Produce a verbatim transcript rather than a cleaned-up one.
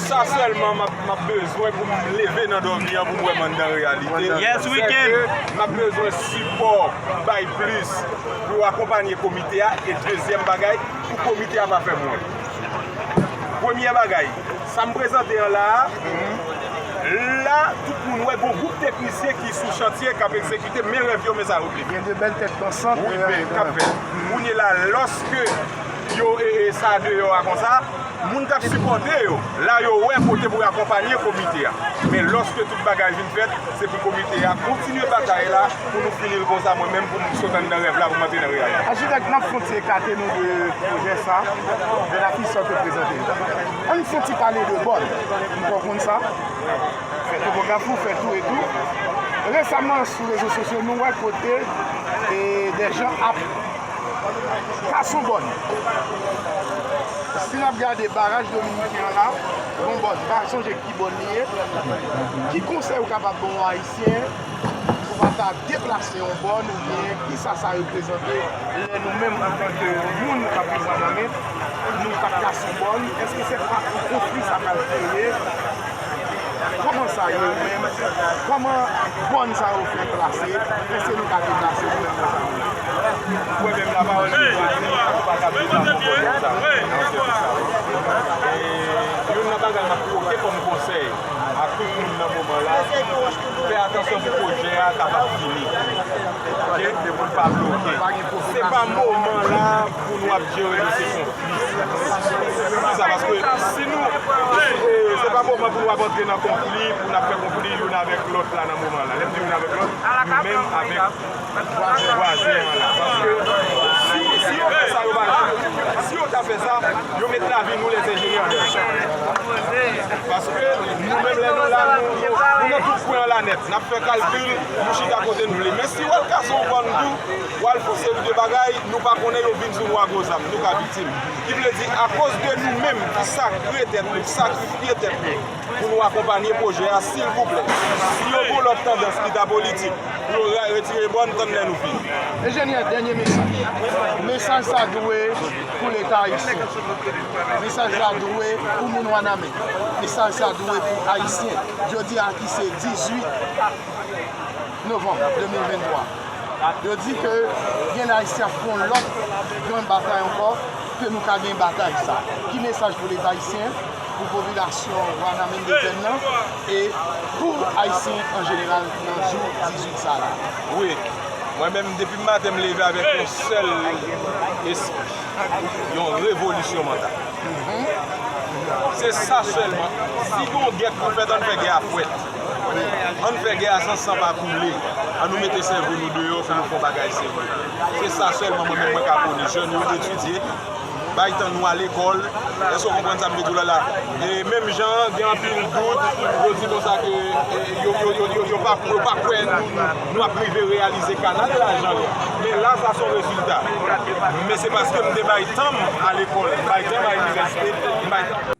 Sa sèlman m ap, m ap bezwen pou m leve nan dòmi an pou m wè m anndan reyalite. Yes, Wicked. Sèke m ap bezwen sipò bay plis pou akonpanye komite a. E dezyèm bagay, pou komite a pa fè m wont. Premye bagay, sa m prezante an la a, la, tout moun wè gon gwoup teknisyen ki sou chantye k ap egzekite, men rèv yo, men sa yo vle. Gen de bèl tèt pansant. Wi, men k ap fèt. Kounye la, lòske yo, e, e, sa deyò a konsa, moun k ap sipòte yo, la yo wè kote pou yo akonpanye komite a. Men lòske tout bagay vin fèt, se pou komite a kontinye batay la pou nou fini l konsa, mwen menm pou m sot anndan rèv la pou m antre nan reyalite. Achitèk, n ap fè yon ti ekate nou de pwojè sa, de lafich sa w te prezante. Ann fè yon ti pale de bòn. M konprann sa. Fè topograf ou, fè tou e tou. Resaman, sou rezo sosyo, nou wè kote, e, de jan ap kase yon bòn. Si n ap gade baraj dominiken an la, yon bòn, m pa sonje ki bòn li ye. Ki konsèy ou kapab ban yon Ayisyen pou pa ta deplase yon bòn oubyen kisa sa reprezante lè nou menm antanke moun k ap viv Wanament, nou pa kase yon bòn? Èske se pa yon konfli sa pral kreye? Kòman sa ye ou menm? Kòman bòn sa yo fè plase? Èske nou ka deplase nou menm nan sa nou ye? Mwen menm, lapawòl de Bondye, nou pa ka deplase bòn nan sa. E youn nan bagay m ap pote kòm konsèy a tout moun nan moman la, fè atansyon pou pwojè a kapab fini. Oke? Pou l pa bloke. Se pa moman la pou nou ap jere dosye konfli. Poukisa? Paske si nou, e, se pa moman pou nou ap antre nan konfli, pou n ap fè konfli youn avèk lòt la nan moman la. Lè m di youn avèk lòt, nou menm avèk vwazen an la. Paske si, si yo fè sa, yo pa, si yo ta fè sa, yo met lavi nou, lèzenjenyè, an danje. Paske nou menm, lè nou la, nou, nou, nou nan tout kwen an la nèt. N ap fè kalkil, nou chita kote n vle. Men si w al kase yon bòn tou, w al fè yon seri de bagay, nou pa konnen, yo vin sou nou ak gwo zam, nou ka viktim. Ki vle di, akoz de nou menm ki sakre tèt nou, ki sakrifye tèt nou, pou nou akonpanye pwojè a, silvouplè. Si yo gen yon lòt tandans ki ta politik, pou yo ra-, retire bòn, tann lè nou fini. Enjenyè, dènye mesaj. Mesaj sa dwe pou Leta ayisyen. Mesaj la dwe pou moun Wanament. Mesaj sa dwe pou Ayisyen. Jodi a ki se dizuit novanm de mil venntwa. Yo di ke gen Ayisyen ap pran lòt gran batay ankò, ke nou ka gen batay sa. Ki mesaj pou Leta ayisyen, pou popilasyon Wanament de Zèn nan, e pou Ayisyen an jeneral nan jou dizuit sa la? Wi, mwen menm, depi maten, m leve avèk yon sèl espri, yon revolisyon mantal. Se sa sèlman. Si gen yon gè k pou fèt, ann fè gè a fwèt. Ann fè gè a san san pa koule. Ann nou mete sèvo nou deyò pou nou fè yon bagay serye. Se sa sèlman mwen menm mwen ka pwone jèn yo etidye. Bay tan nou al lekòl. Èske w konprann sa m vle di w la la? E menm jan an, gen anpil dout, yo di konsa ke, e, yo, yo, yo, yo, yo pa, yo pa kwè nou, nou, nou ap rive reyalize kanal la jan l ye. Men la, sa se yon rezilta. Men se paske m te bay tan m a lekòl, m bay tan m a inivèsite, m bay tan